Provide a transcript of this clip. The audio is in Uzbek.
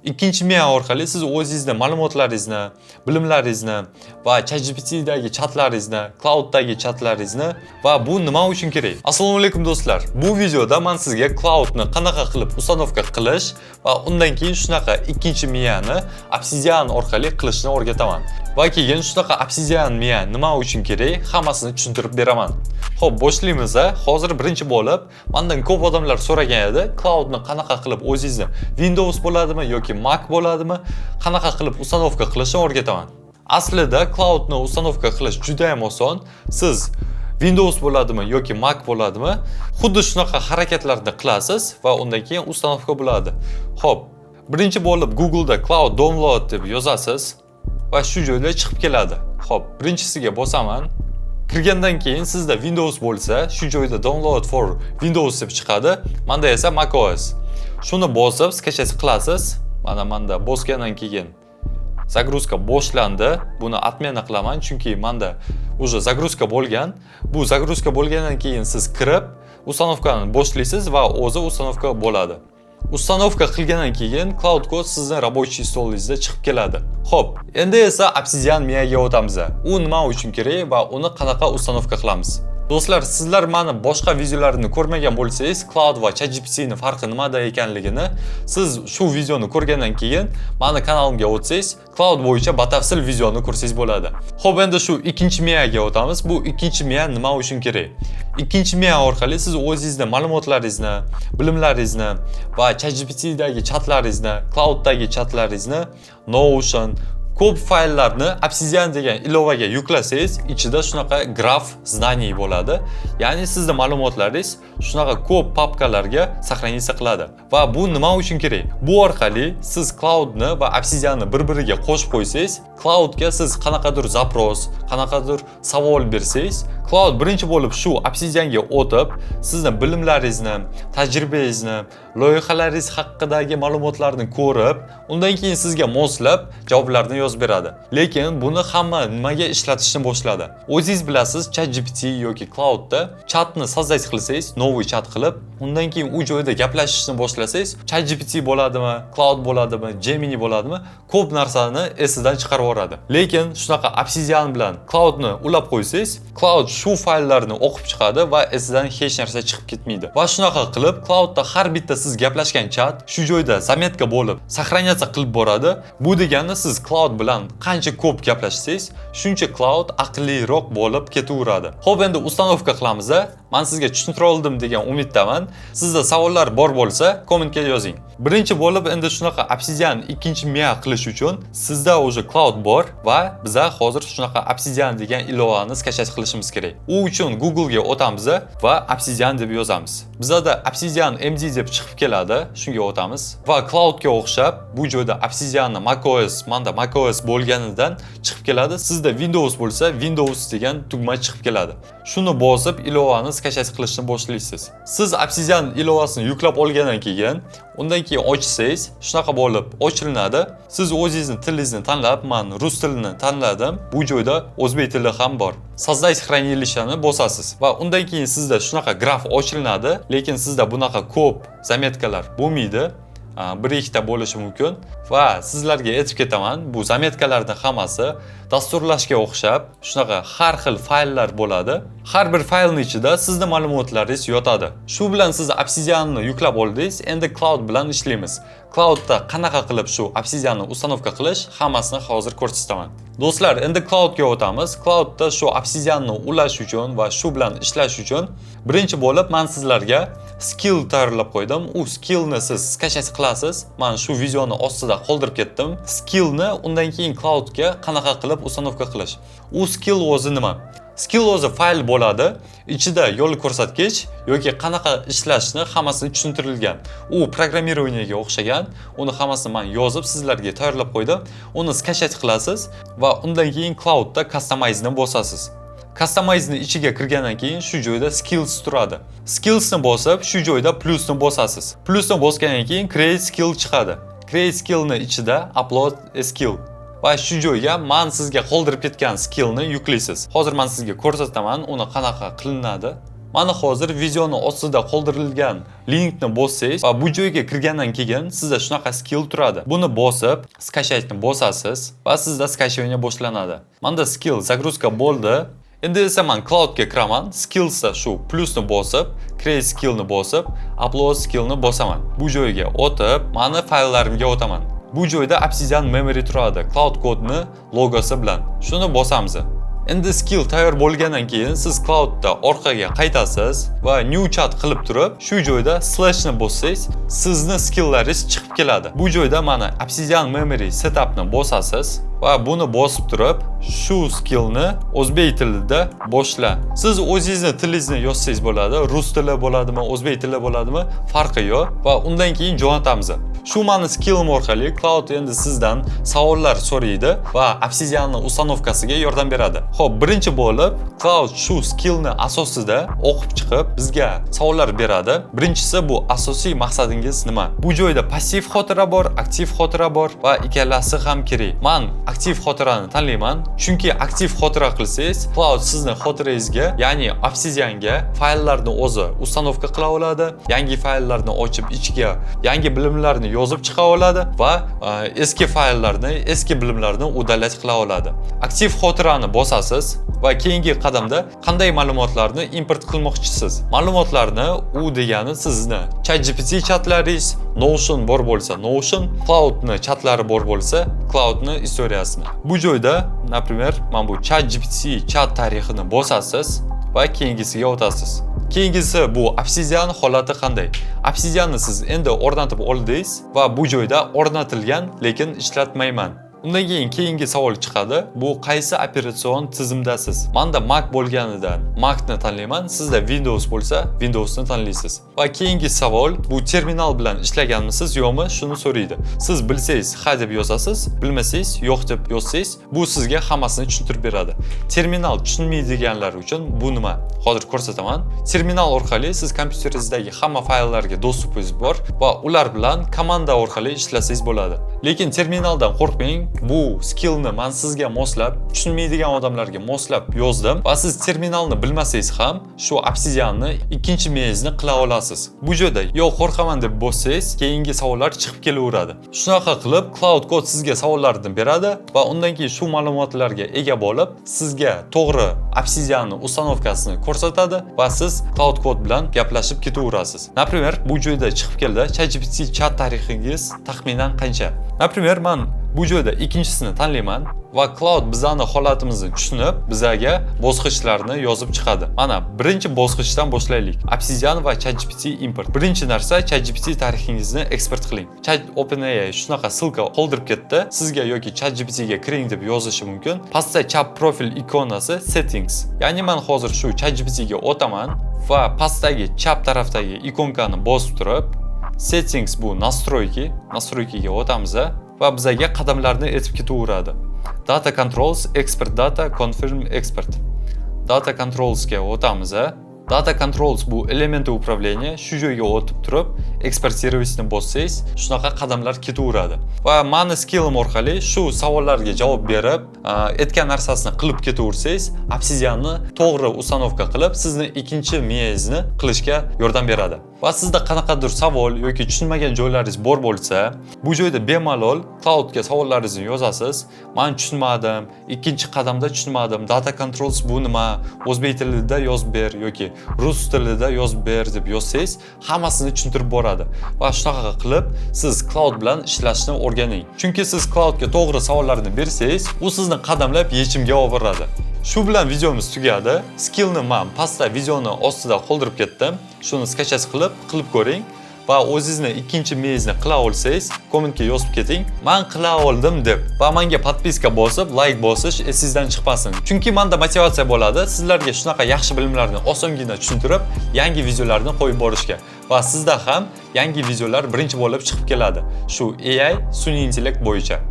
Ikkinchi miya orqali siz o'zingizni ma'lumotlaringizni, bilimlaringizni va ChatGPTdagi chatlaringizni, Claudedagi chatlaringizni. Va bu nima uchun kerak? Assalomu alaykum, do'stlar. Bu videoda men sizga Claudeni qanaqa qilib установка qilish va undan keyin shunaqa ikkinchi miyani Obsidian orqali qilishni o'rgataman. Va keyin shunaqa Obsidian miya nima uchun kerak, hammasini tushuntirib beraman. Xo'p, boshlaymiz. Hozir birinchi bo'lib mendan ko'p odamlar so'ragan edi, Claudeni qanaqa qilib o'zingizni Windows bo'ladimi yoki Mac bo'ladimi, qanaqa qilib установка qilishni o'rgataman. Aslida Claudeni установка qilish juda ham oson. Siz Windows bo'ladimi yoki Mac bo'ladimi, xuddi shunaqa harakatlarni qilasiz va undan keyin установка bo'ladi. Xo'p, birinchi bo'lib Google'da "Claude download" deb yozasiz va shu joyda chiqib keladi. Xo'p, birinchisiga bosaman. Kirgandan keyin sizda Windows bo'lsa, shu joyda "Download for Windows" deb chiqadi. Menda esa macOS. Shuni bosib, скачать qilasiz. Mana, menda bosgandan keyin загрузка boshlandi. Buni отмена qilaman, chunki menda уже загрузка bo'lgan. Bu загрузка bo'lgandan keyin siz kirib, установка ni boshlaysiz va o'zi установка bo'ladi. Установка qilgandan keyin Claude Code sizni рабочий стол ingizda chiqib keladi. Xo'p, endi esa Obsidian miyaga o'tamiz. U nima uchun kerak va uni qanaqa установка qilamiz? Do'stlar, sizlar meni boshqa videolarimni ko'rmagan bo'lsangiz, Claude va ChatGPT ni farqi nimada ekanligini siz shu videoni ko'rgandan keyin meni kanalimga o'tsangiz, Claude bo'yicha batafsil videoni ko'rsangiz bo'ladi. Xo'p, endi shu ikkinchi miyaga o'tamiz. Bu ikkinchi miya nima uchun kerak? Ikkinchi miya orqali siz o'zingizni ma'lumotlaringizni, bilimlaringizni va ChatGPTdagi chatlaringizni, Claudedagi chatlaringizni, Notion, ko'p fayllarni Obsidian degan ilovaga yuklasangiz, ichida shunaqa граф знаний bo'ladi. Ya'ni sizni ma'lumotlaringiz shunaqa ko'p papkalarga сохраниться qiladi. Va bu nima uchun kerak? Bu orqali siz Claudeni va Obsidianni bir-biriga qo'shib qo'ysangiz, Claudega siz qanaqadir запрос, qanaqadir savol bersangiz, Claude birinchi bo'lib shu Obsidianga o'tib, sizni bilimlaringizni, tajribangizni, loyihalaringiz haqidagi ma'lumotlarni ko'rib, undan keyin sizga moslab javoblarni yozib beradi. Lekin buni hamma nimaga ishlatishni boshladi? O'zingiz bilasiz, ChatGPT yoki Claudeda chatni создать qilsangiz, новый chat qilib, undan keyin u joyda gaplashishni boshlasangiz, ChatGPT bo'ladimi, Claude bo'ladimi, Gemini bo'ladimi, ko'p narsani esidan chiqarib yuboradi. Lekin shunaqa Obsidian bilan Claudeni ulab qo'ysangiz, Claude shu fayllarni o'qib chiqadi va esidan hech narsa chiqib ketmaydi. Va shunaqa qilib Claudeda har bitta siz gaplashgan chat shu joyda заметка bo'lib, сохраняться qilib boradi. Bu degani, siz Claude bilan qancha ko'p gaplashsangiz, shuncha Claude aqlliroq bo'lib ketaveradi. Xo'p, endi установка qilamiz. Men sizga tushuntira oldim degan umiddaman. Sizda savollar bor bo'lsa, kommentga yozing. Birinchi bo'lib endi shunaqa Obsidian ikkinchi miya qilish uchun sizda уже Claude bor va biza hozir shunaqa Obsidian degan ilovani скачать qilishimiz kerak. U uchun Google ga o'tamiz va "Obsidian" deb yozamiz. Bizada "Obsidian MD" deb chiqib keladi, shunga o'tamiz. Va Claudega o'xshab bu joyda Obsidianni macOS, menda macOS bo'lganidan chiqib keladi. Sizda Windows bo'lsa, "Windows" degan tugma chiqib keladi. Shuni bosib, ilovani скачать qilishni boshlaysiz. Siz Obsidian ilovasini yuklab olgandan keyin, undan keyin ochsangiz, shunaqa bo'lib ochilinadi. Siz o'zingizni tilingizni tanlab, men rus tilini tanladim. Bu joyda o'zbek tili ham bor. "Создать хранилище" ni bosasiz va undan keyin sizda shunaqa граф ochilinadi, lekin sizda bunaqa ko'p заметка lar bo'lmaydi. Bir ikkita bo'lishi mumkin va sizlarga aytib ketaman, bu заметка larni hammasi dasturlashga o'xshab shunaqa har xil fayllar bo'ladi. Har bir faylni ichida sizni ma'lumotlaringiz yotadi. Shu bilan siz Obsidianni yuklab oldingiz, endi Claude bilan ishlaymiz. Claudeda qanaqa qilib shu Obsidianni установка qilish, hammasini hozir ko'rsataman. Do'stlar, endi Claudega o'tamiz. Claudeda shu Obsidianni ulash uchun va shu bilan ishlash uchun birinchi bo'lib men sizlarga skill tayyorlab qo'ydim. U skillni siz скачать qilasiz. Men shu videoni ostida qoldirib ketdim. Skillni undan keyin Claudega qanaqa qilib установка qilish. U skill o'zi nima? Skill o'zi fayl bo'ladi. Ichida yo'l ko'rsatkich yoki qanaqa ishlashni hammasini tushuntirilgan. U программирование ga o'xshagan. Uni hammasini men yozib sizlarga tayyorlab qo'ydim. Uni скачать qilasiz va undan keyin Claudeda "Customize" ni bosasiz. Customize ni ichiga kirgandan keyin shu joyda "Skills" turadi. Skillsni bosib, shu joyda plyusni bosasiz. Plyusni bosgandan keyin "Create skill" chiqadi. "Create skill" ni ichida "Upload a skill" va shu joyga man sizga qoldirib ketgan skillni yuklaysiz. Hozir men sizga ko'rsataman, uni qanaqa qilinadi. Mana, hozir videoni ostida qoldirilgan linkni bossangiz va bu joyga kirgandan keyin sizda shunaqa skill turadi. Buni bosib, "Скачать" ni bosasiz va sizda скачивание boshlanadi. Manda skill загрузка bo'ldi. Endi esa man Claudega kiraman, skillsda shu plyusni bosib, create skillni bosib, upload skillni bosaman. Bu joyga o'tib, mani fayllarimga o'taman. Bu joyda Obsidian Memory turadi, Claude Codeni logosi bilan. Shuni bosamiz. Endi skill tayyor bo'lgandan keyin siz Claudeda orqaga qaytasiz va new chat qilib turib, shu joyda slashni bossangiz, sizni skilllaringiz chiqib keladi. Bu joyda mana Obsidian Memory setupni bosasiz va buni bosib turib, shu skillni o'zbek tilida boshla. Siz o'zingizni tilingizni yozsangiz bo'ladi, rus tili bo'ladimi, o'zbek tili bo'ladimi, farqi yo'q va undan keyin jo'natamiz. Shu mani skillim orqali Claude endi sizdan savollar so'raydi va Obsidianni установка siga yordam beradi. Xo'p, birinchi bo'lib Claude shu skillni asosida o'qib chiqib bizga savollar beradi. Birinchisi, bu asosiy maqsadingiz nima? Bu joyda passiv xotira bor, aktiv xotira bor va ikkalasi ham kerak. Man aktiv xotirani tanlayman, chunki aktiv xotira qilsangiz, Claude sizni xotirangizga, ya'ni Obsidianga fayllarni o'zi установка qila oladi, yangi fayllarni ochib, ichiga yangi bilimlarni yozib chiqa oladi va eski fayllarni, eski bilimlarni удалять qila oladi. Aktiv xotirani bosasiz va keyingi qadamda qanday ma'lumotlarni import qilmoqchisiz? Ma'lumotlarni u degani sizni ChatGPT chatlaringiz, Notion bor bo'lsa Notion, Claudeni chatlari bor bo'lsa Claudeni история sini. Bu joyda, например, mana bu ChatGPT chat tarixini bosasiz va keyingisiga o'tasiz. Keyingisi, bu Obsidian holati qanday? Obsidianni siz endi o'rnatib oldingiz va bu joyda o'rnatilgan, lekin ishlatmayman. Undan keyin keyingi savol chiqadi. Bu qaysi operatsion tizimdasiz? Manda Mac bo'lganidan Macni tanlayman, sizda Windows bo'lsa Windowsni tanlaysiz. Va keyingi savol, bu terminal bilan ishlaganmisiz, yo'qmi, shuni so'raydi. Siz bilsangiz ha deb yozasiz, bilmasangiz yo'q deb yozsangiz, bu sizga hammasini tushuntirib beradi. Terminal tushunmaydiganlar uchun bu nima? Hozir ko'rsataman. Terminal orqali siz kompyuteringizdagi hamma fayllarga доступ ingiz bor va ular bilan komanda orqali ishlasangiz bo'ladi. Lekin terminaldan qo'rqmang. Bu skillni man sizga moslab, tushunmaydigan odamlarga moslab yozdim va siz terminalni bilmasangiz ham shu Obsidianni ikkinchi miyangizni qila olasiz. Bu joyda yo'q, qo'rqaman deb bossangiz, keyingi savollar chiqib kelaveradi. Shunaqa qilib Claude Code sizga savollarni beradi va undan keyin shu ma'lumotlarga ega bo'lib, sizga to'g'ri Obsidianni установка sini ko'rsatadi va siz Claude Code bilan gaplashib ketaverasiz. Например, bu joyda chiqib keldi, ChatGPT chat tarixingiz taxminan qancha? Например, man bu joyda ikkinchisini tanlayman va Claude bizani holatimizni tushunib, bizaga bosqichlarni yozib chiqadi. Mana, birinchi bosqichdan boshlaylik. Obsidian va ChatGPT import. Birinchi narsa, ChatGPT tarixingizni eksport qiling. Chat OpenAI shunaqa ссылка qoldirib ketdi. Sizga yoki ChatGPT ga kiring deb yozishi mumkin. Pastda chap profil ikonasi settings. Ya'ni man hozir shu ChatGPT ga o'taman va pastdagi chap tarafdagi ikonkani bosib turib, settings, bu настройки, настройки ga o'tamiz va bizaga qadamlarni aytib ketaveradi. Data controls, export data, confirm export. Data controls ga o'tamiz. Data controls, bu элементы управления, shu joyga o'tib turib, экспортировать ni bossangiz, shunaqa qadamlar ketaveradi. Va mani skillim orqali shu savollarga javob berib, aytgan narsasini qilib ketaversangiz, Obsidianni to'g'ri установка qilib, sizni ikkinchi miyangizni qilishga yordam beradi. Va sizda qanaqadir savol yoki tushunmagan joylaringiz bor bo'lsa, bu joyda bemalol Claudega savollaringizni yozasiz. Man tushunmadim, ikkinchi qadamda tushunmadim, data controls bu nima, o'zbek tilida yozib ber yoki rus tilida yozib ber deb yozsangiz, hammasini tushuntirib boradi. Va shunaqa qilib siz Claude bilan ishlashni o'rganing. Chunki siz Claudega to'g'ri savollarni bersangiz, u sizni qadamlab yechimga olib boradi. Shu bilan videomiz tugadi. Skillni man pastda videoni ostida qoldirib ketdim. Shuni скачать qilib, qilib ko'ring va o'zingizni ikkinchi miyangizni qila olsangiz, kommentga yozib keting. Man qila oldim deb va menga подписка bosib, like bosish esingizdan chiqmasin. Chunki menda motivatsiya bo'ladi sizlarga shunaqa yaxshi bilimlarni osongina tushuntirib, yangi videolarni qo'yib borishga va sizda ham yangi videolar birinchi bo'lib chiqib keladi. Shu AI, sun'iy intellekt bo'yicha.